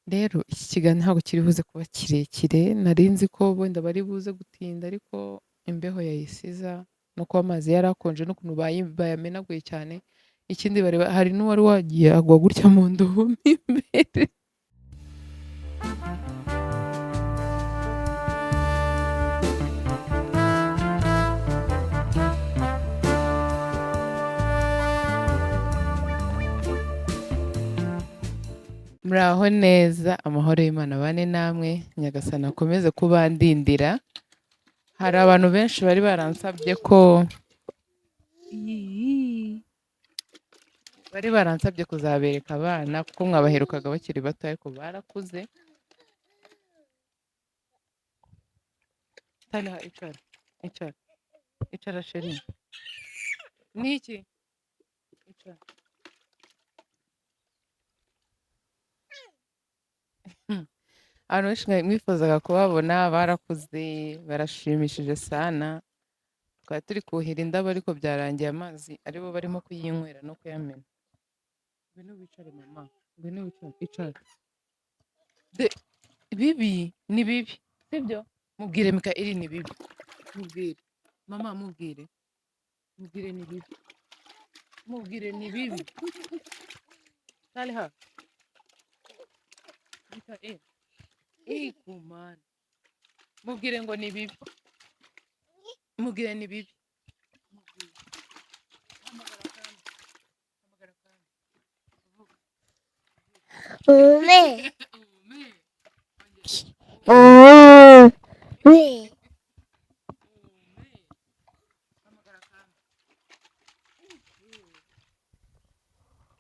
Rero iki kiganiro ntabwo kiri buze kuba kirekire, nari nzi ko wenda bari buze gutinda ariko imbeho yayisiza no kuba amazi yari akonje n'ukuntu bayamenaguye cyane, ikindi hari n'uwari wagiye agwa gutya mu ndobo mo imbere. Muraho neza, amahoro y'Imana abane namwe, Nyagasani akomeze kubandindira. Hari abantu benshi bari baransabye ko bari baransabye kuzabereka abana kuko mwabaherukaga bakiri bato ariko barakuze. Tana icara, icara, icara sheri. Ni iki? Icara. Abantu benshi mwifuzaga kubabona barakuze, barashimishije sana. Twari turi kuhira indabo ariko byarangiye amazi aribo barimo kuyinywera no kuyamena. Ngwino wicare mama, ngwino wicare, icara. Bibi ni bibi, sibyo? Mubwire Mikayeli ni bibi. Mubwire. Mama mubwire. Mubwire ni bibi. Mubwire ni bibi. Saliha. Mikayeli. Ikumana. Mubwire ngo ni bibi. Mubwire ni bibi. Mubwire. Hamagara kandi. Hamagara kandi. Vuga. Ume. Ume. Ume. Ume. Hamagara kandi.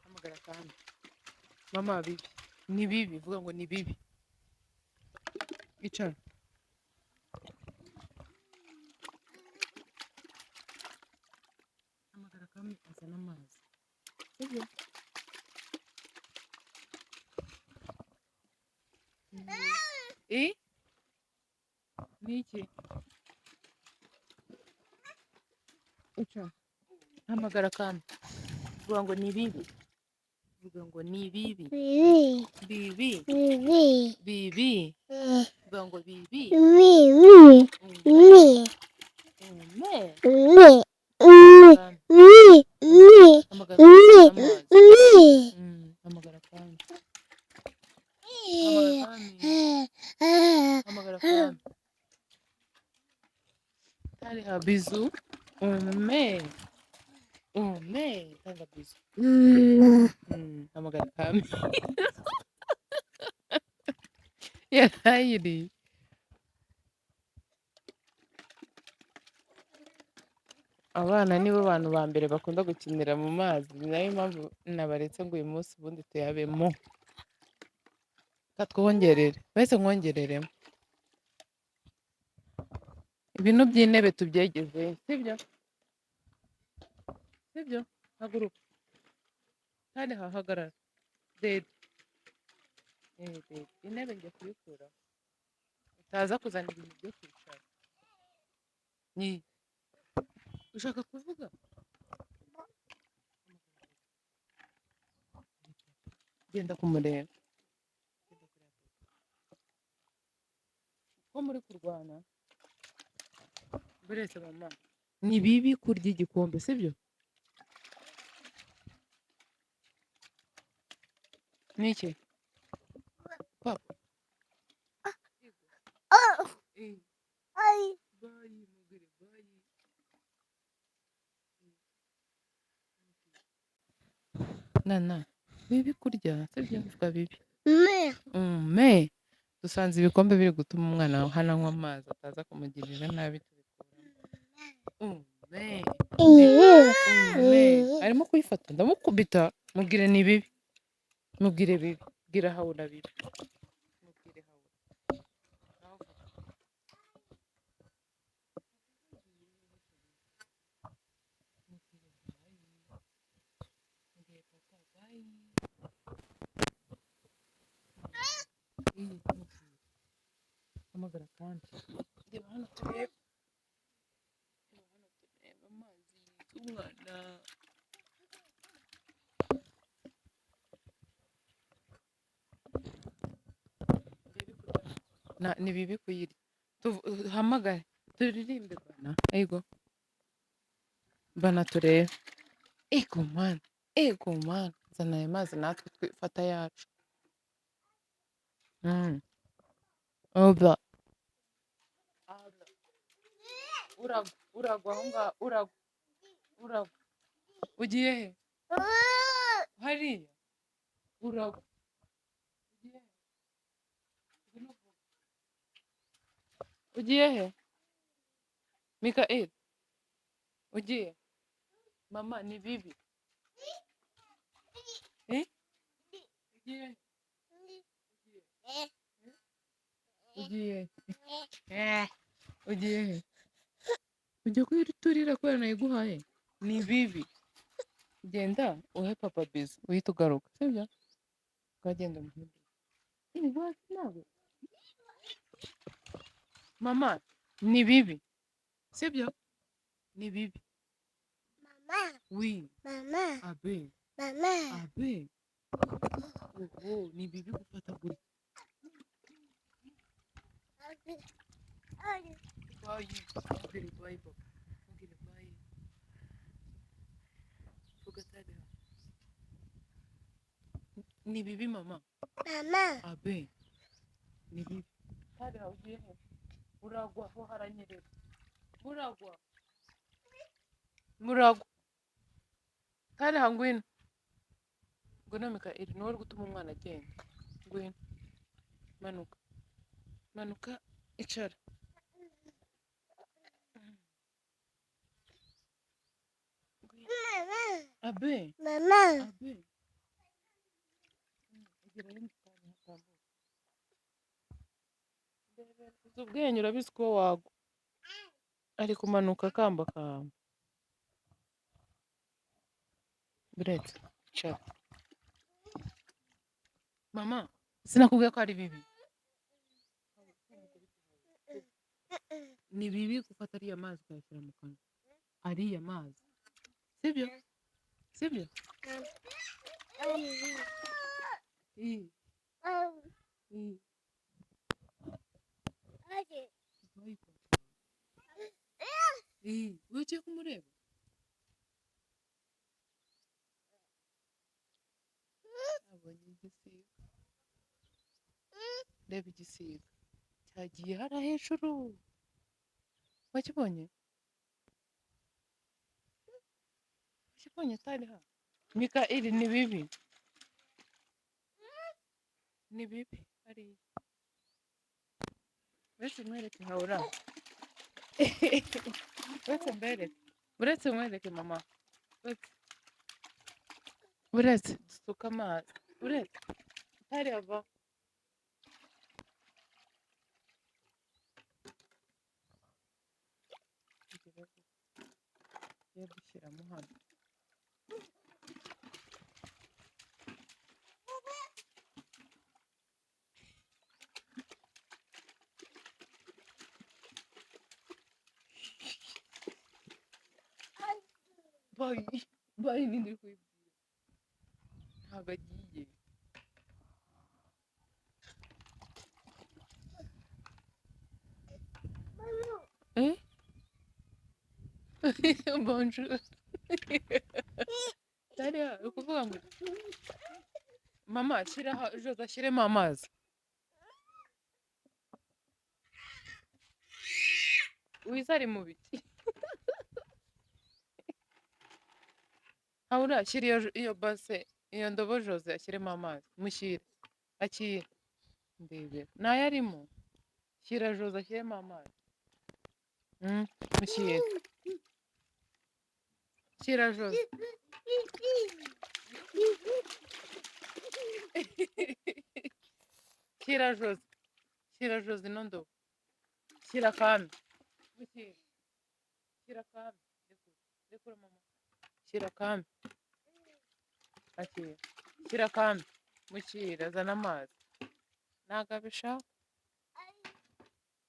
Hamagara kandi. Mama bibi. Ni bibi. Vuga ngo ni bibi. Icara. Hamagara kandi azane amazi. Sibyo? I? Ni iki? Icara. Hamagara kandi. Vuga ngo ni bibi. Vuga ngo ni bibi. Bibi. Bibi. Bibi. Bibi. Vuga ngo bibi. Bibi. Ume. Bibi. Ume. Ume. Ume. Kandi. Bibi. Hamagara kandi Bibi. azane amazi. Bibi. Hamagara kandi. Hamagara kandi. Hamagara kandi. Tariha bizu. Ume. Ume. Tanga bizu. Hamagara kandi. Yarayiriye. Abana nibo bantu ba mbere bakunda gukinira mu mazi, ni nayo mpamvu nabaretse ngo uyu munsi ubundi tuyabemo. Reka twongerere, mbese nkongereremo. Ibintu by'intebe tubyegeze, sibyo? Sibyo? Haguruka. Kandi hahagarara. Dede. Dede. Intebe njya kuyikuraho. Utaza kuzana ibintu byo kwicara. Ni. Ushaka kuvuga? Genda kumureba. Genda kureba papa. Ko muri kurwana? Buretse mama. Ni bibi kurya igikombe, sibyo? Ni iki? Papa. Bayi, mubwire bayi. Nana, bibi kurya, sibyo? Vuga bibi. Ume. Dusanze ibikombe biri gutuma umwana hano anywa amazi ataza kumugirira nabi tubikuramo. Ume. Ume. Arimo kuyifata ndamukubita. Mubwire ni bibi. Mubwire bibi. Bwira Hawura bibi. Mubwire Hawura. Ngaho vuga. Mubwire bayi. Mubwire papa bayi. Iyi, mubwire. Hamagara kandi. Reba hano turebe. Reba hano turebe amazi y'umwana. Ni bibi kuyirya. Hamagare turirimbe bana. Ego bana turebe. Ego mana, ego mana, zana ayo mazi natwe twifata yacu. Oba. Uragwa, uragwa aho ngaho, uragwa, uragwa. Ugiye he? Hariya. Uragwa. Ugiye he? Ugiye he? Mikael, ugiye? Mama, ni bibi. Eh? Ugiye? Ugiye? Eh. Ugiye he? Ujya kuyiturira kubera nayiguhaye? Ni bibi. Genda uhe papa bizu, uhite ugaruka, sibyo? Ukagenda umuhe bizu. Nawe. Mama, ni bibi. Sibyo? Ni bibi. Mama. Oui. Mama. Abe. Mama. Abe. Oho, ni bibi gufata gutya. Bye. Mubwire bye papa. Mubwire bye. Vuga tariha. Ni bibi mama. Mama. Abe. Ni bibi. Tariha ugiye he? Uragwa ho haranyerera. Muragwa. Muragwa. Tariha ngwino. Ngwino Mikaeli, niwe uri gutuma umwana agenda. Ngwino. Manuka. Manuka, icara. Mama. Abe. Mama. Abe. Uzi ubwenge urabizi ko wagwa. Ari kumanuka akambakamba. Buretse, icara. Mama, sinakubwiye ko ari bibi. Ni bibi gufata ariya mazi ukayashyira mu kanwa. Ariya mazi. Sibyo? Sibyo? Ugiye kumureba? Abonye igisiga. Reba igisiga. Cyagiye hariya hejuru. Wakibonye? Wakibonye tariha? Mikaeli ni bibi. Ni bibi hariya. Uretse nkwereke Habura. Uretse mbereke. Uretse nkwereke mama. Uretse. Uretse dusuke amazi. Uretse. Tariha va. Tugiye dushyiramo hano. Bayi, bayi ninde uri kuyibwira? Ntabwo agiye. Eh? Bonjour. Tariha, uri kuvuga ngo mama shyiraho Jose ashyiremo amazi. Wiza ari mu biki? Habura shyira iyo base, iyo ndobo Jose ashyiremo amazi. Mushyire. Akire. Ndebera. Nayo arimo. Shyira Jose ashyiremo amazi. Mushyire. Shyira Jose. Shyira Jose. Shyira Jose ino ndobo. Shyira akami. Mushyire. Shyira akami. Rekura. Rekura mama. Shyira akami. Akira. Shyira akami. Mushyire azana amazi. Ntabwo abishaka.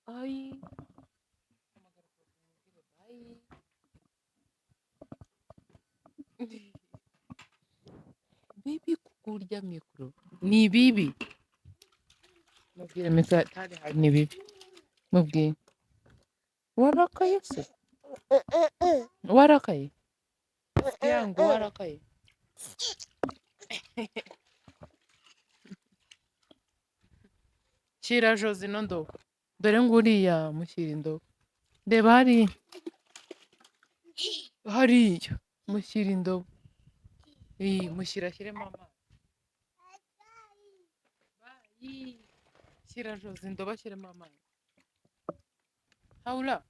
Ayi. Hamagara papa umubwire bayi. Bibi kurya mikoro. Ni bibi. Mubwire Mika ni bibi. Mubwire. Warakaye se? Warakaye? Yangu warakaye. Shyira Jozi ino ndobo. Dore nguriya mushyira indobo. Reba hariya. Hariya mushyira indobo. Iyi mushyira ashyiremo amazi. Bayi. Shyira Jozi indobo ashyiremo amazi. Haula.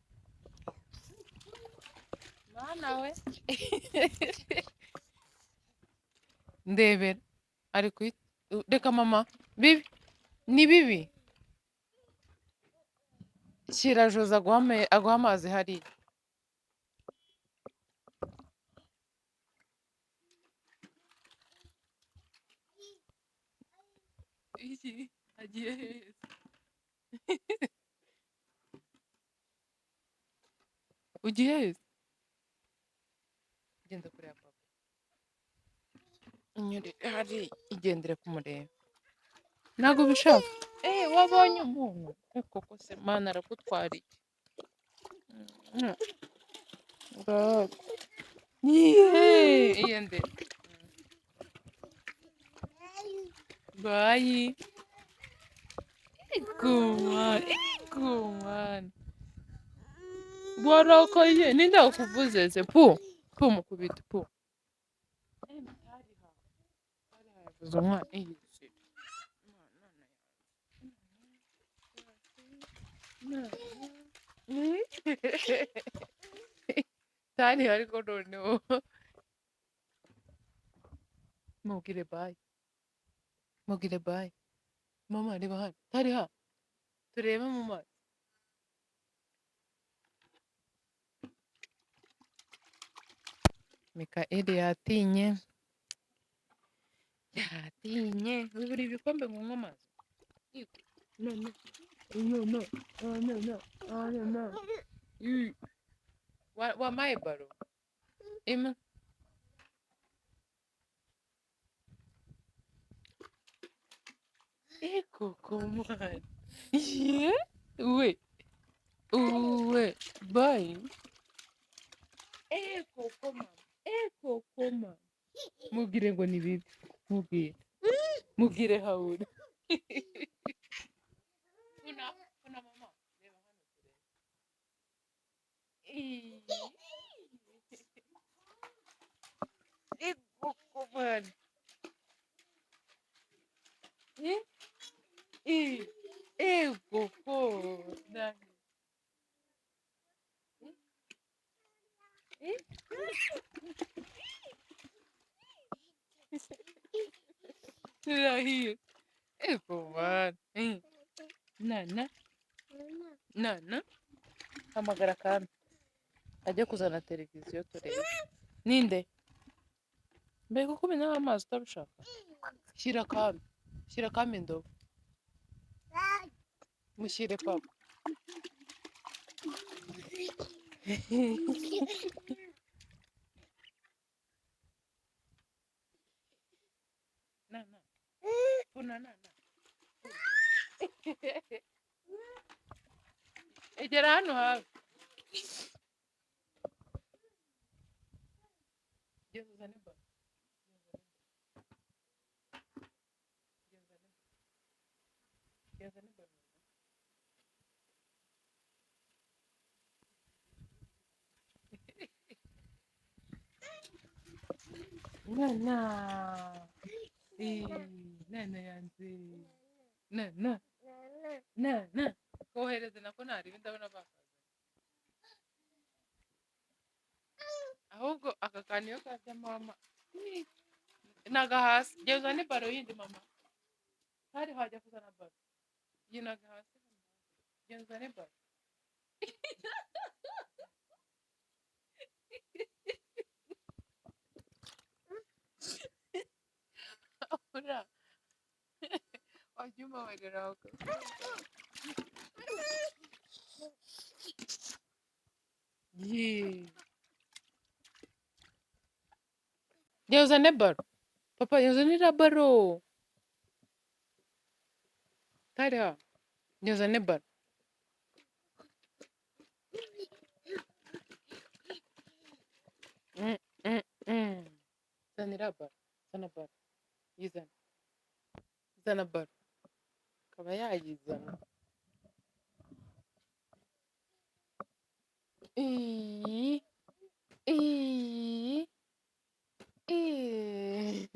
Mana we. Ndebera. Ari kuyi reka mama. Bibi. Ni bibi. Shyira Jozi aguhe amazi hariya. Iki agiye hehe? Ugiye hehe? Genda kureba papa. Inyure hari igendere kumureba. Ntabwo ubishaka. Wabonye umuntu. Koko se Mana arakutwara iki? Yeee! Iyende. Bayi. Ego man. Warakaye. Ninde wakuvuze se? Pu. Pu mukubita pu. Yavuze umwana. Tari ariko noneho. Mubwire bye. Mubwire bye. Mama reba hano. Tari ha. Turebe mu maso. Mikaeli yatinye. Yatinye. Wibura ibikombe ngo unywe amazi. No no. No no. Oh no no. Oh no no. Wampaye baro. Imwe. Ego komana. Ye? We. Uwe. Bye. Ego koma. Ego koma. Mubwire ngo ni bibi. Mubwire. Mubwire Haura. Kuna kuna mama. Reba hano turebe. Ego komana. Ego ko. Turahiye. Ego mana. Nana. Nana. Hamagara Kami. Ajye kuzana televiziyo turebe. Ninde? Mbega uko umenaho amazi utabishaka? Shyira Kami. Shyira Kami indobo. Mushyire papa. Nana. Puna nana. Egera hano hafi. Genda uzane baro. Genda uzane baro. Nana. Nana yanze. Nana. Nana. Kohereze nako ntarebe ndabona bakaza. Ahubwo aka kantu iyo kajya mama. Naga hasi. Genda uzane baro yindi mama. Hari hajya kuzana baro. Iyi naga hasi. Genda uzane baro. Ura. Wajya umbabarira ahubwo. Yee. Genda uzane baro. Papa yazanira baro. Tariha, ngezane baro. Mm, mm, mm. Zanira baro, zana baro, yizana, zana baro, akaba yayizana. Iyi, iyi, iyi.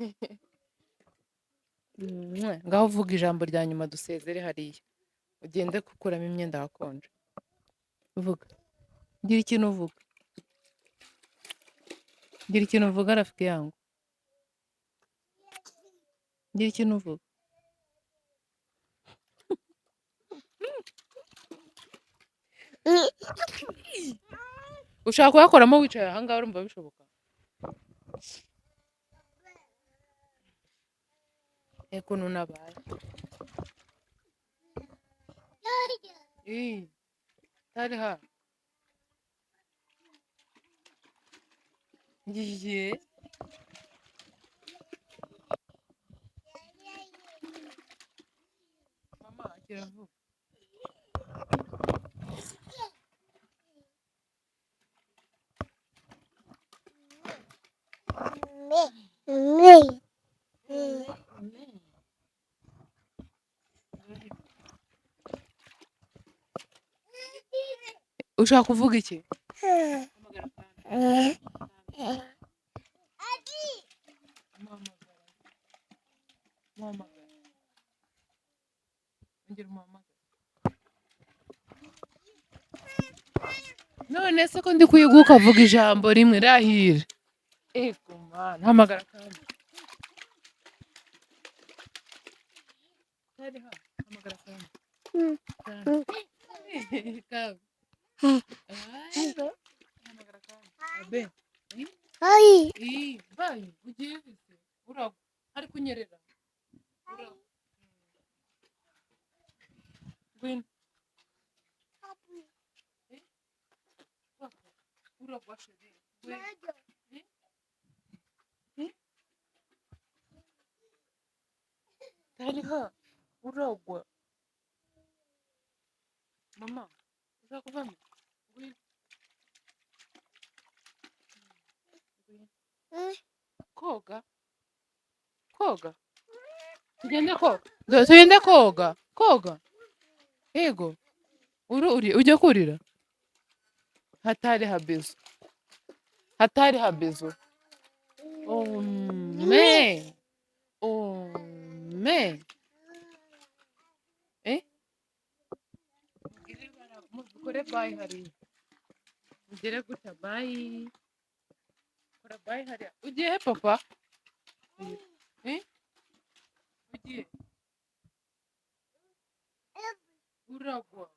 Mwah. Ngaho uvuga ijambo rya nyuma dusezere hariya. Ugende gukuramo imyenda hakonje. Vuga. Gira ikintu uvuga. Gira ikintu uvuga rafiki yangu. Gira ikintu uvuga. Ushaka kuyakoramo wicaye aha ngaha urumva bishoboka? Ukuntu nabaye. Ii, Tariha. Ngiye. Mama akira vuba. Me. Me. Ushaka kuvuga iki? Muhamagara. Ongera umuhamagare. None se ko ndi kuyiguha ukavuga ijambo rimwe rahira. Ego mana, hamagara kandi. Tariha, hamagara kandi. Kandi. Kandi. Hamagara kandi. Abe. Ayi. Ii, bayi, ugiye se? Uragwa. Ari kunyerera. Uragwa. Ngwino. Papa, uragwa chérie. Ngwino. Tariha, uragwa. Mama, ushaka kuvamo? Ngwino. Ngwino. Koga. Koga. Tugende koga. Tugende koga. Koga. Yego. Uri ujya kurira? Hatari habizo. Hatari habizo. Ome. Ome. Eh? Mukore bye hariya. Mugere gutya bye. Kora bye hariya. Ugiye he papa? Eh? Ugiye? Uragwa.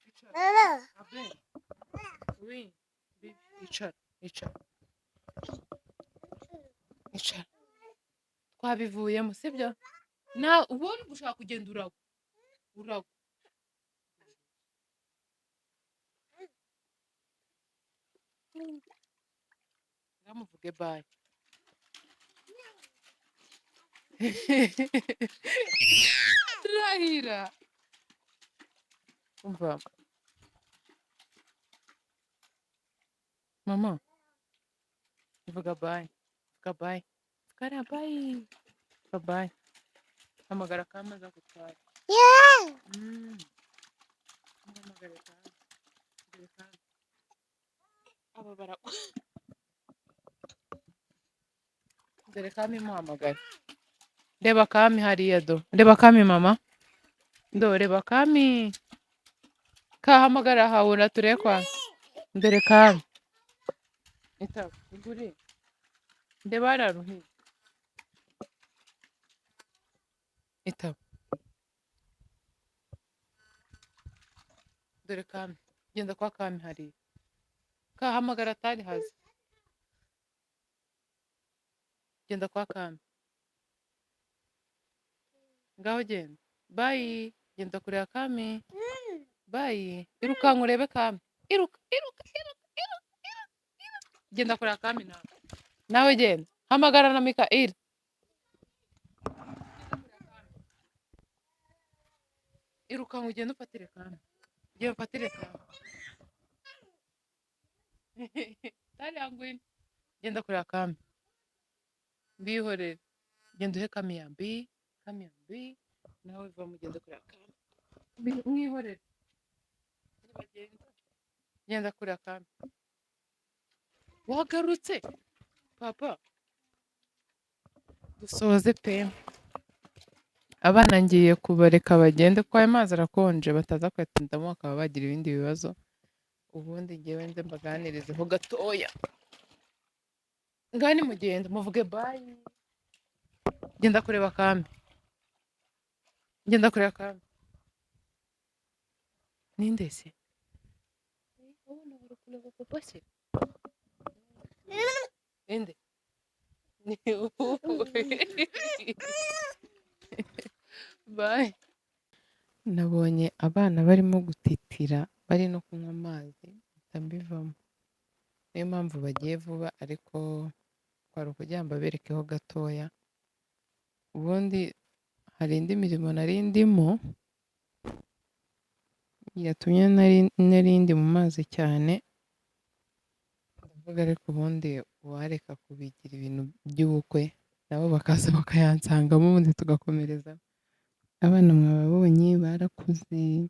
Icara. Abe. Oui. Bibi. Icara. Icara. Icara. Twabivuyemo sibyo? Na ubundi gushaka kugenda uragwa. Uragwa. Ngamuvuge bye. Rahira. Umva. Mama. Vuga bye. Vuga bye. Vuga bye. Vuga bye. Hamagara kama azagutwara. Yeah. Hamagara kama. Dore kama. Aba baragwa. Dore kami muhamagara. Reba kami hariya do. Reba kami mama. Do reba kami. Kahamagara habura turekwa. Dore kami. Itaba igure. Ndeba hariya. Itaba. Dore kami. Genda kwa kami hariya. Kahamagara atari hazi. Genda kwa kami. Ngaho genda. Bye. Genda kureba kami. Bye. Irukanka urebe kami. Iruka, iruka, iruka, iruka, iruka. Genda kureba kami nawe. Nawe genda. Hamagara na Mikaeli. Irukanka ugende ufatire kami. Genda ufatire kami. Talia ngwino. Genda kureba kami. Mbihorere. Genda uhe kami yambi, kami yambi. Nawe vamo ugende kureba kami. Mwihorere. Nibagenda. Genda kureba kami. Wagarutse papa. Dusoze pe. Abana ngiye kubareka bagende kuko aya mazi arakonje, bataza kuyatindamo bakaba bagira ibindi bibazo. Ubundi ngewe nze mbaganirizeho gatoya. Ngani mugenda muvuge bye. Genda kureba kami. Genda kureba kami. Ninde se? Abana bari kureba papa se? Ninde? Ni wowe. Bye. Nabonye abana barimo gutitira bari no kunywa amazi mpita mbivamo. Niyo mpamvu bagiye vuba, ariko kwari ukugira ngo mbaberekeho gatoya. Ubundi hari indi mirimo nari ndimo yatumye nari ndi mu mazi cyane, ndavuga ariko ubundi uwareka kubigira ibintu by'ubukwe nabo bakaza bakayansangamo ubundi tugakomereza. Abana mwababonye barakuze,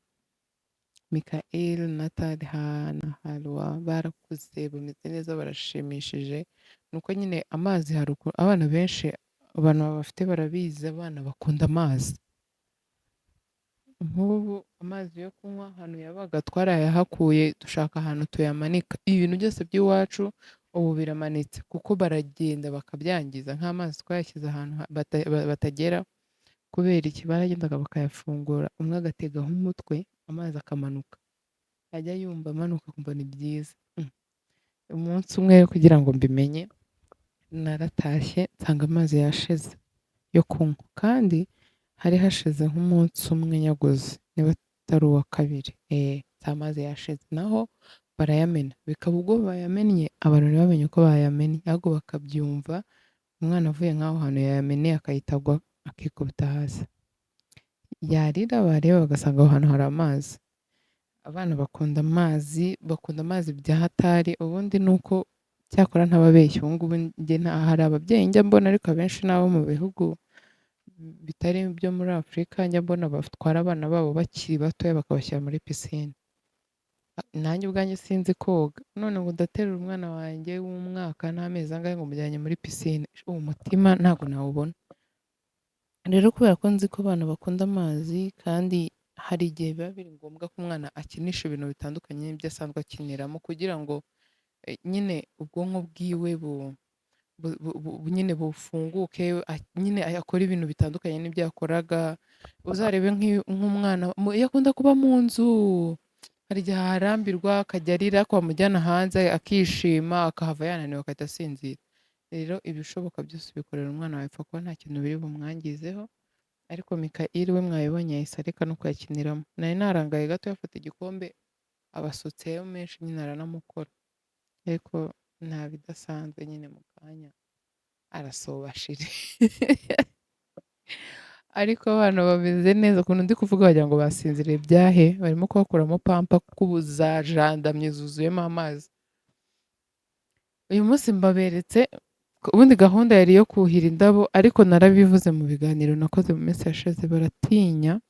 Mikael na Taliha na Halwa barakuze, bameze neza, barashimishije. Nuko nyine amazi hari ukuntu abana benshi, abantu babafite barabizi, abana bakunda amazi. Nk'ubu amazi yo kunywa ahantu yabaga twarayahakuye, dushaka ahantu tuyamanika. Ibintu byose by'iwacu ubu biramanitse kuko baragenda bakabyangiza. Nk'amazi twayashyize ahantu batagera, kubera iki? Baragendaga bakayafungura, umwe agategaho umutwe, amazi akamanuka, ajya yumva amanuka akumva ni byiza. Umunsi umwe kugira ngo mbimenye, naratashye nsanga amazi yashize yo kunywa, kandi hari hashize nk'umunsi umwe nyaguze, niba atari uwa kabiri, amazi yashize. Naho barayamena, bikaba ubwo bayamennye abantu ntibamenye ko bayamennye, ahubwo bakabyumva umwana avuye nk'aho hantu yayameneye akahita agwa akikubita hasi, yarira bareba bagasanga aho hantu hari amazi. Abana bakunda amazi, bakunda amazi bya hatari. Ubundi ni uko cyakora ntababeshya, ubu ngubu njye hari ababyeyi njya mbona, ariko abenshi ni abo mu bihugu bitari ibyo muri Afurika, njya mbona batwara abana babo bakiri batoya bakabashyira muri pisine. Nanjye ubwanjye sinzi koga, none ngo ndaterura umwana wanjye w'umwaka n'amezi angahe ngo mujyanye muri pisine, uwo mutima ntabwo nawubona. Rero kubera ko nzi ko abana bakunda amazi, kandi hari igihe biba biri ngombwa ko umwana akinisha ibintu bitandukanye n'ibyo asanzwe akiniramo, kugira ngo nyine ubwonko bwiwe nyine bufunguke, nyine akore ibintu bitandukanye n'ibyo yakoraga. Uzarebe nk'umwana iyo akunda kuba mu nzu, hari igihe aharambirwa akajya arira, ariko wamujyana hanze akishima, akahava yananiwe agahita asinzira. Rero ibishoboka byose ubikorera umwana wawe, upfa kuba nta kintu biri bumwangizeho. Ariko Mikael we mwabibonye yahise areka no kuyakiniramo. Nari narangaye gato yafata igikombe abasutseyo menshi nyine aranamukora, ariko nta bidasanzwe nyine mu kanya arasoba ashire. Ariko abana bameze neza, ukuntu ndi kuvuga wagira ngo basinziriye byahe, barimo kubakuramo pampa kuko ubu zajandamye zuzuyemo amazi. Uyu munsi mbaberetse ubundi gahunda yari iyo kuhira indabo, ariko narabivuze mu biganiro nakoze mu minsi yashize, baratinya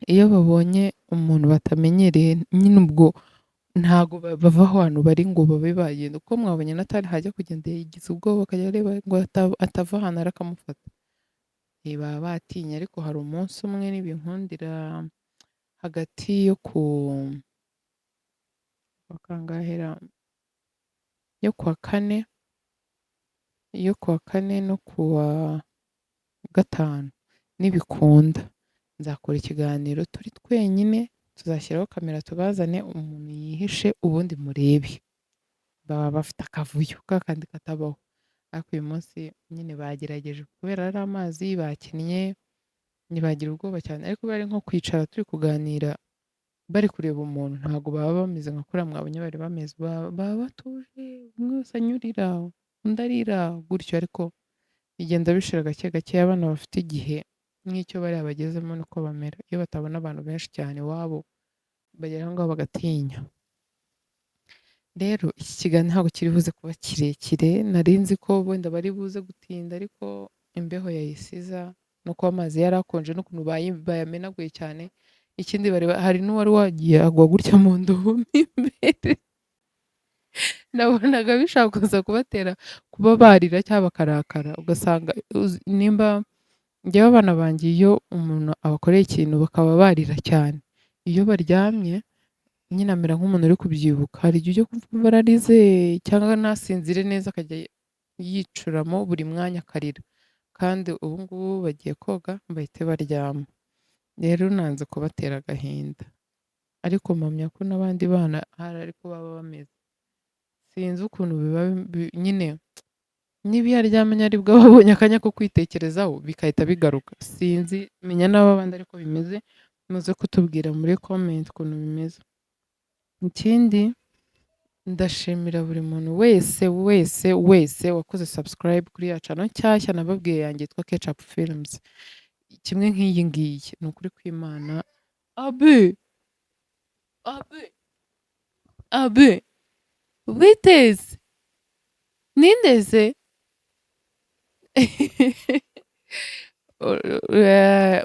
iyo babonye umuntu batamenyereye nyine, ubwo ntago bava aho hantu bari ngo babe bagenda. Kuko mwabonye Natali hajya kugenda yigize ubwoba, akajya areba ngo atava ahantu ari akamufata. Baba batinye, ariko hari umunsi umwe nibinkundira hagati yo ku wa kangahera, yo kuwa kane, yo kuwa kane no kuwa gatanu, nibikunda nzakora ikiganiro turi twenyine, tuzashyiraho kamera tubazane, umuntu yihishe ubundi murebe. Baba bafite akavuyo kakandi katabaho, ariko uyu munsi nyine bagerageje kubera ari amazi bakinnye ntibagira ubwoba cyane, ariko bari nko kwicara turi kuganira bari kureba umuntu, ntabwo baba bameze nka kuriya mwabonye bari bameze, baba batuje, umwe wese anyurira undi arira gutyo, ariko bigenda bishira gake gake. Abana bafite igihe Nk'icyo bariya bagezemo niko bamera, iyo batabona abantu benshi cyane iwabo bagera aho ngaho bagatinya. Rero iki kiganiro ntabwo kiri buze kuba kirekire, nari nzi ko wenda bari buze gutinda, ariko imbeho yayisiza no kuba amazi yari akonje n'ukuntu bayamenaguye cyane. Ikindi hari n'uwari wagiye agwa gutya mu ndobo mo imbere, nabonaga bishaka kuza kubatera kuba barira cyangwa bakarakara, ugasanga nimba njyewe abana banjye iyo umuntu abakoreye ikintu bakaba barira cyane, iyo baryamye nyine amera nk'umuntu uri kubyibuka, hari igihe ujya kumva bararize cyangwa ntasinzire neza akajya yicuramo buri mwanya akarira, kandi ubu ngubu bagiye koga bahite baryama. Rero nanze kubatera agahinda, ariko mpamya ko n'abandi bana hari ariko baba bameze, sinzi ukuntu biba nyine niba iyo aryamye aribwo aba abonye akanya ko kwitekerezaho bigahita bigaruka, sinzi menya n'abandi ariko bimeze, muze kutubwira muri comment ukuntu bimeze. Ikindi ndashimira buri muntu wese wese wese wakoze subscribe kuri ya channel nshyashya nababwiye yanjye yitwa Ketchup Films, kimwe nk'iyi ngiyi ni ukuri kw'Imana. Abe abe abe witeze nindeze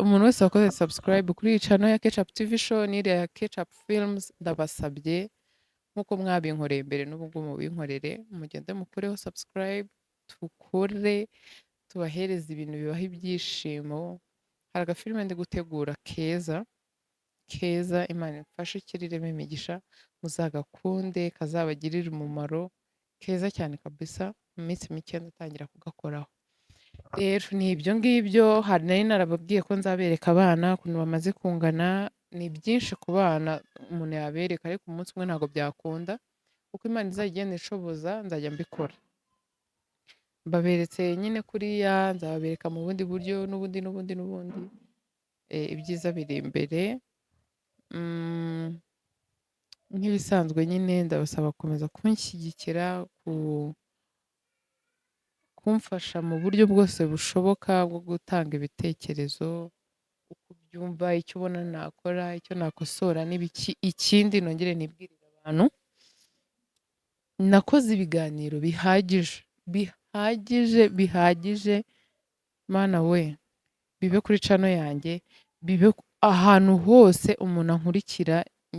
umuntu wese wakoze subscribe kuri iyi channel ya Ketchup TV show n'iriya ya Ketchup Films, ndabasabye nk'uko mwabinkoreye mbere n'ubu ngubu mubinkorere, mugende mukureho subscribe, tukore tubahereze ibintu bibaha ibyishimo. Hari agafilime ndi gutegura keza keza, Imana imfashe ikiriremo imigisha, muzagakunde kazabagirire umumaro, keza cyane kabisa, mu minsi mike ndatangira kugakoraho. Rero ni ibyo ngibyo, hari nari narababwiye ko nzabereka abana ukuntu bamaze kungana, ni byinshi ku bana umuntu yabereka, ariko umunsi umwe ntabwo byakunda, kuko Imana izajya igenda inshoboza nzajya mbikora. Mbaberetse nyine kuriya, nzababereka mu bundi buryo n'ubundi n'ubundi n'ubundi, ibyiza biri imbere. Nk'ibisanzwe nyine ndabasaba gukomeza kunshyigikira, kumfasha mu buryo bwose bushoboka bwo gutanga ibitekerezo, uko ubyumva, icyo ubona nakora, icyo nakosora n'ibiki. Ikindi nongere nibwirire abantu, nakoze ibiganiro bihagije bihagije bihagije, Mana we, bibe kuri channel yanjye, bibe ahantu hose umuntu ankurikira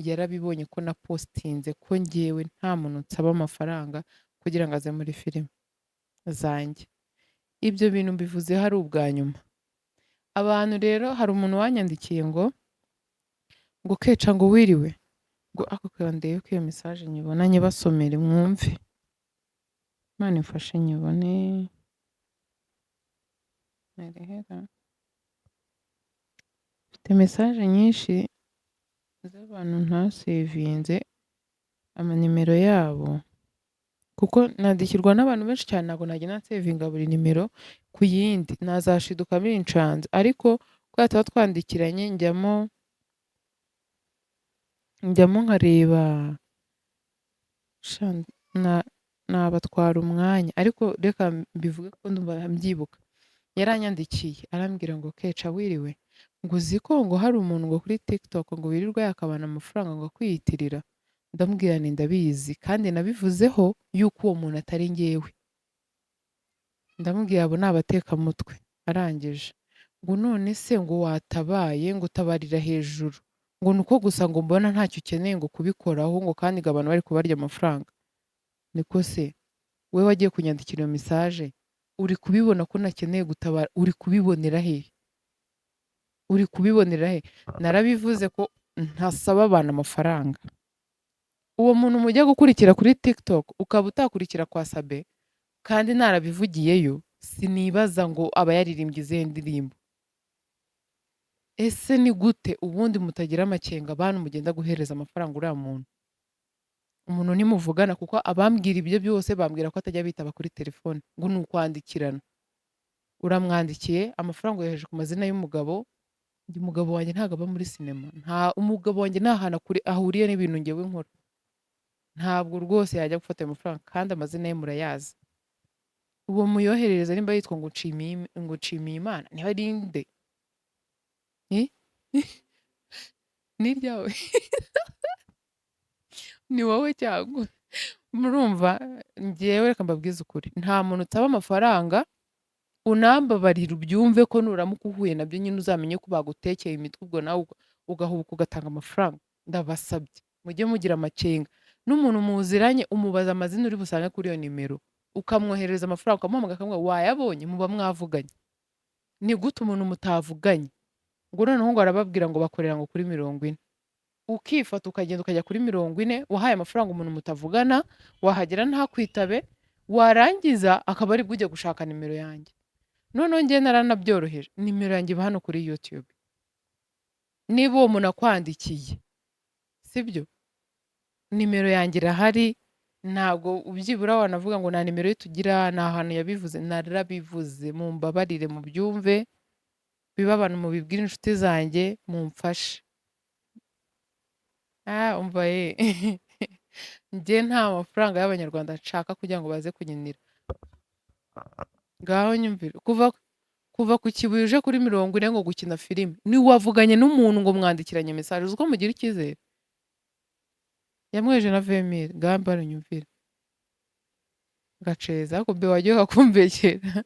yarabibonye ko napostinze ko njyewe nta muntu nsaba amafaranga kugira ngo aze muri filime zanjye. Ibyo bintu mbivuze hari ubwa nyuma. Abantu rero hari umuntu wanyandikiye ngo Keca ngo wiriwe, ngo ako kora ndebe ko iyo message nyibona nyibasomere mwumve. Imana imfashe nyibone. Narehera. Mfite message nyinshi z'abantu ntasevinze amanimero yabo, kuko nandikirwa n'abantu benshi cyane, ntabwo nagenda nsevinga buri nimero ku yindi, nazashiduka bincanze, ariko kubera tuba twandikiranye njyamo nkareba, nabatwara umwanya, ariko reka mbivuge kuko ndumva mbyibuka. Yaranyandikiye arambwira ngo Keca wiriwe, ngo uzi ko ngo hari umuntu ngo kuri TikTok ngo wirirwa yakabana amafaranga ngo akwiyitirira. Ndamubwira nti ndabizi kandi nabivuzeho yuko uwo muntu atari njyewe. Ndamubwira abo ni abatekamutwe. Arangije ngo none se ngo watabaye, ngo utabarira hejuru, ngo ni uko gusa ngo mbona ntacyo ukeneye ngo kubikoraho, ngo kandi ngo abantu bari kubarya amafaranga. Niko se we wagiye kunyandikira iyo message, uri kubibona ko nakeneye gutabara, uri kubibonera hehe? Uri kubibonera he? Narabivuze ko ntasaba abantu amafaranga. Uwo muntu mujya gukurikira kuri TikTok ukaba utakurikira kwa Sabe kandi narabivugiyeyo, sinibaza ngo aba yaririmbye izihe ndirimbo. Ese ni gute ubundi mutagira amakenga bantu mugenda guhereza amafaranga uriya muntu? Umuntu ntimuvugana, kuko abambwira ibyo byose bambwira ko atajya bitaba kuri telefone, ngo ni ukwandikirana. Uramwandikiye amafaranga uyohereje ku mazina y'umugabo, undi mugabo wanjye ntabwo aba muri sinema, nta umugabo wanjye nta hantu ahuriye n'ibintu njyewe nkora, ntabwo rwose yajya gufata ayo mafaranga kandi amazina ye murayazi. Uwo muyoherereza nimba yitwa ngo Nshimiyimana, niba ari nde? Eh? Ni iryawe? Ni wowe cyangwa? Murumva, njyewe reka mbabwize ukuri, nta muntu utaba amafaranga. Unambabarira ubyumve ko nuramuka uhuye nabyo nyine uzamenye ko bagutekeye imitwe, ubwo nawe ugahubuka ugatanga amafaranga. Ndabasabye mujye mugira amakenga n'umuntu muziranye, umubaza amazina uri busange kuri iyo nimero, ukamwoherereza amafaranga, ukamuhamagara akamubwira wayabonye, muba mwavuganye. Ni gute umuntu mutavuganye ngo noneho ngo arababwira ngo bakorera ngo kuri 40, ukifata ukagenda ukajya kuri 40, wahaye amafaranga umuntu mutavugana, wahagera ntakwitabe, warangiza akaba ari bwo ujya gushaka nimero yanjye. Noneho njye naranabyoroheje, nimero yanjye iba hano kuri YouTube. Niba uwo muntu akwandikiye, sibyo, nimero yanjye irahari. Ntabwo ubyibura wanavuga ngo nta nimero ye tugira, nta hantu yabivuze. Narabivuze, mumbabarire mubyumve, bibe abantu mubibwire inshuti zanjye, mumfashe. Ah, umva ye, njye nta mafaranga y'abanyarwanda nshaka kugira ngo baze kunkinira. Ngaho nyumvira, kuva ku Kibuye uje kuri 40 ngo gukina filime, ntiwavuganye n'umuntu ngo mwandikiranye message, uzi ko mugira icyizere? Yamweje na 20 000. Ngaho mbara unyumvire, gaceza ariko be wagiye ukakumbekera.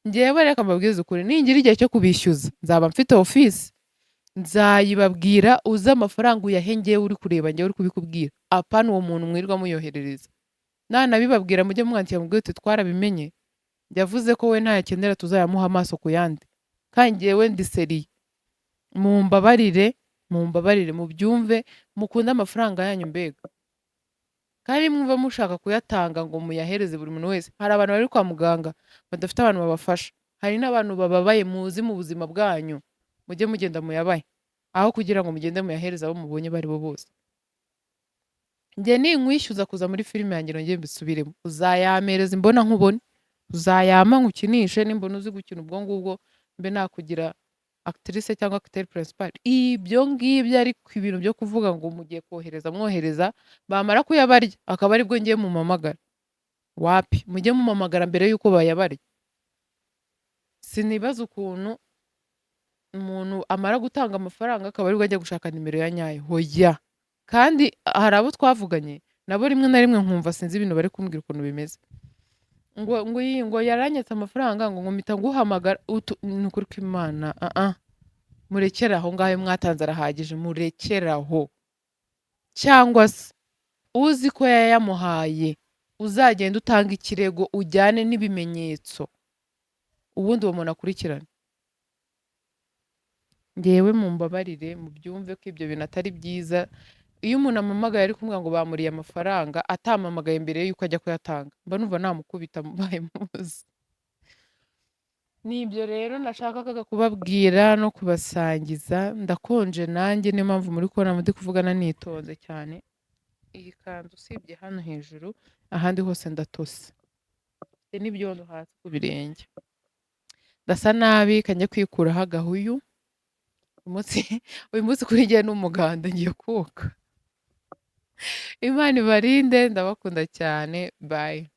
Njyewe reka mbabwize ukuri, ningira igihe cyo kubishyuza nzaba mfite office, nzayibabwira. Uze amafaranga uyahe njyewe uri kureba, njyewe uri kubikubwira, apana uwo muntu mwirirwa muyoherereza. Nanabibabwira mujye mwandikira mubwire uti twarabimenye, yavuze ko we ntayakenera, tuzayamuha amaso ku yandi. Kandi njyewe ndi sérieux, mumbabarire, mumbabarire mubyumve, mukunde amafaranga yanyu mbega. Kandi mwumva mushaka kuyatanga ngo muyahereze buri muntu wese, hari abantu bari kwa muganga badafite abantu babafasha, hari n'abantu bababaye muzi mu buzima bwanyu, mujye mugenda muyabahe aho kugira ngo mugende muyahereze abo mubonye bari bo bose. Njye ninkwishyuza kuza muri filime yanjye, nongere mbisubiremo, uzayampereza imbona nkubone, uzayampa nkukinishe, nimbona uzi gukina ubwo ngubwo mbe nakugira actrice cyangwa acteur principal. Ibyo ngibyo. Ariko ibintu byo kuvuga ngo mugiye kohereza mwohereza, bamara kuyabarya akaba aribwo ngiye mumamagara, wapi. Mujye mumamagara mbere y'uko bayabarya. Sinibaza ukuntu umuntu amara gutanga amafaranga akaba aribwo ajya gushaka nimero ya nyayo. Hoya, kandi hari abo twavuganye nabo rimwe na rimwe nkumva sinzi ibintu bari kumbwira ukuntu bimeze, ngo iyi ngo yaranyatse amafaranga, ngo mpita nguhamagara utu. Ni ukuri kw'Imana, ah ah, murekere aho ngaho, mwatanze arahagije, murekere aho. Cyangwa se uzi ko yayamuhaye, uzagenda utanga ikirego, ujyane n'ibimenyetso, ubundi uwo muntu akurikirane. Ngewe mumbabarire mubyumve ko ibyo bintu atari byiza. Iyo umuntu ampamagaye ari kumbwira ngo bamuriye amafaranga, atampamagaye mbere y'uko ajya kuyatanga, mba numva namukubita mubaye muzi. Ni ibyo rero nashakaga kubabwira no kubasangiza. Ndakonje nanjye, niyo mpamvu muri kubona ndi kuvugana nitonze cyane. Iyi kanzu usibye hano hejuru, ahandi hose ndatose, mfite n'ibyondo hasi ku birenge, ndasa nabi. Kanjya kwikuraho agahuyu. Uyu munsi kuri njye ni umuganda, ngiye koga. Imana ibarinde, ndabakunda cyane, bye.